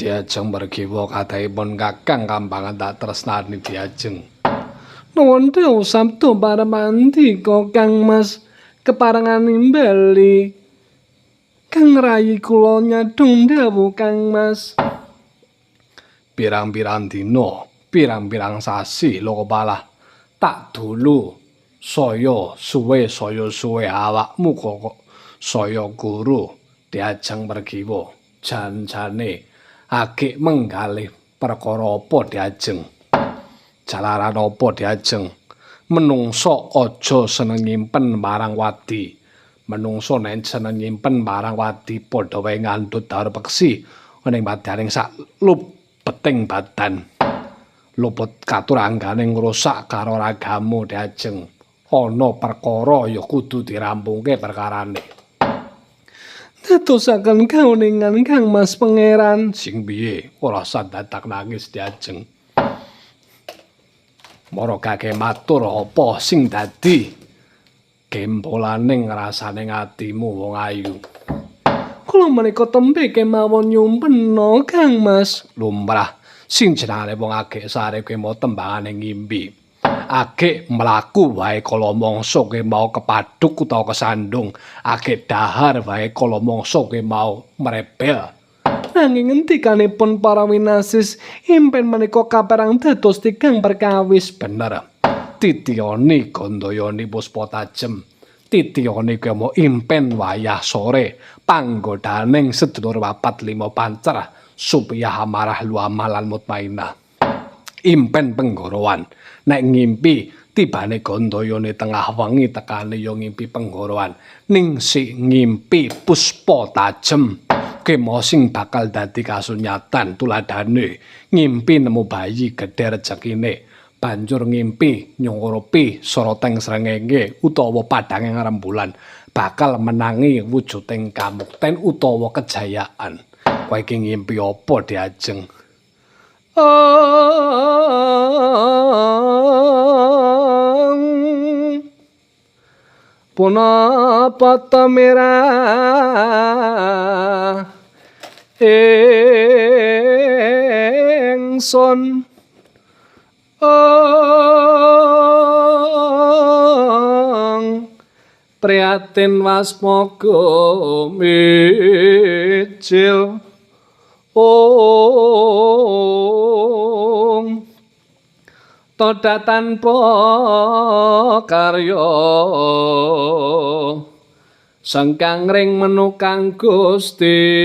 Diajeng mergiwa kathahipun Kakang kambangan tak tresnani diajeng. Nuwun dawuh sabda paramandika Kang Mas, keparengan nimbali. Kang rayi kula nyadhong dawuh Kang Mas. Pirang-pirang dina, pirang-pirang sasi lokopalah tak dulu saya suwe saya suwe awakmu kok saya guru diajeng mergiwa. Jan-jane agek menggalih perkara apa diajeng? Jalaran apa diajeng? Menungso aja seneng nyimpen marang wadi. Menungso nek seneng nyimpen marang wadi padha wae ngandhut dar peksi ning madyaning sak lubeting badan. Luput katurangganing ngrusak karo ragamu diajeng. Ana perkara ya kudu dirampungke perkarane. Dadosaken kauningan Kang Mas Pangeran. Sing piye? Ora usah dadak nangis diajeng. Mara gage matur apa sing dadi gembolaning rasane atimu wong ayu. Kula menika tembe kemawon nyumpena Kang Mas. Lumrah sing jenengane wong agek sare kuwi mau tembangane ngimpi. Agek mlaku wae kala mangsa kuwi mau kepaduk utawa kesandung. Agek dahar wae kala mangsa kuwi mau mrebel. Nanging ngendikanipun para winasis, impen menika kaperang dados tigang perkawis. Bener. Titiyoni Gandayani puspa tajem. Titiyoni kuwi mau impen wayah sore panggodaning sedulur papat lima pancer supiyah amarah luamah lan mutmainah. Impen penggorowan. Nek ngimpi tibane Gandayane tengah wengi tekane ya ngimpi penggorowan. Ning sik ngimpi puspa tajem. Kemo sing bakal dadi kasunyatan tuladhane ngimpi nemu bayi gedhe rejekine, banjur ngimpi nyurupi soroteng srengenge utawa padhange rembulan bakal menangi wujuding kamukten utawa kejayaan. Kowe iki ngimpi apa diajeng? Punapa ta merah ingsun ong prihatin waspaga mijil ong toda tanpa karya sengkang ring menukang Gusti.